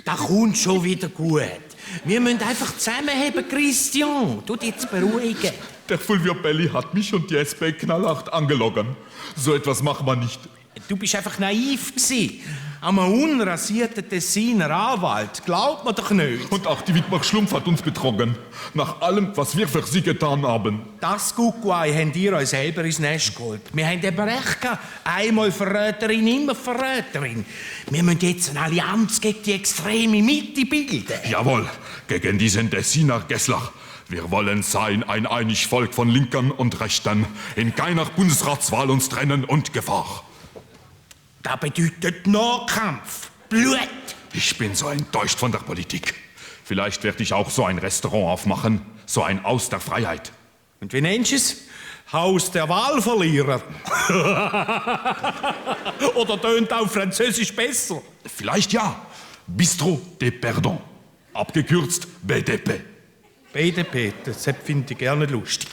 Das kommt schon wieder gut. Wir müssen einfach zusammenheben, Christian. Du dich jetzt beruhigen. Der Fulvio Belli hat mich und die SP knallhart angelogen. So etwas macht man nicht. Du bist einfach naiv gewesen. Am unrasierten Tessiner Anwalt. Glaubt man doch nicht. Und auch die Wittmar Schlumpf hat uns betrogen. Nach allem, was wir für sie getan haben. Das Guckwei habt ihr euch selber ins Nest geholt. Wir haben eben recht gehabt. Einmal Verräterin, immer Verräterin. Wir müssen jetzt eine Allianz gegen die extreme Mitte bilden. Jawohl, gegen diesen Tessiner Gessler. Wir wollen sein ein einig Volk von Linkern und Rechten. In keiner Bundesratswahl uns trennen und Gefahr. Das bedeutet Nahkampf. Blut. Ich bin so enttäuscht von der Politik. Vielleicht werde ich auch so ein Restaurant aufmachen. So ein Haus der Freiheit. Und wie nennst du es? Haus der Wahlverlierer. Oder tönt auf Französisch besser? Vielleicht ja. Bistro des Perdons. Abgekürzt BDP. BDP, das finde ich gerne lustig.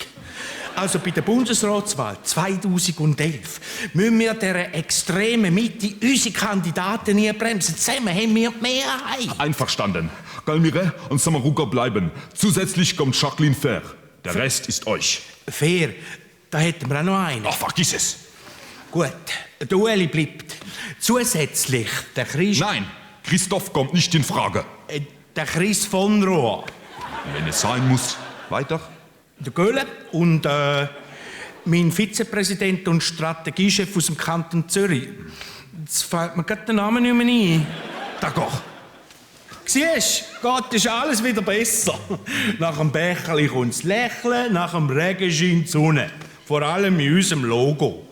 Also bei der Bundesratswahl 2011 müssen wir dieser extremen Mitte unsere Kandidaten nie bremsen. Zusammen haben wir die Mehrheit. Einverstanden. Galmire und Samaruka bleiben. Zusätzlich kommt Jacqueline Fair. Der Rest ist euch. Fair, da hätten wir auch noch einen. Ach, vergiss es. Gut, der Ueli bleibt. Zusätzlich der Chris... Nein, Christoph kommt nicht in Frage. Der Chris von Rohr. Wenn es sein muss. Weiter? Der Göhle und mein Vizepräsident und Strategiechef aus dem Kanton Zürich. Jetzt fällt mir gerade der Name nicht mehr ein. D'accord. Siehst du, Gott ist alles wieder besser. Nach dem Becherli kommt das Lächeln, nach dem Regen scheint die Sonne. Vor allem mit unserem Logo.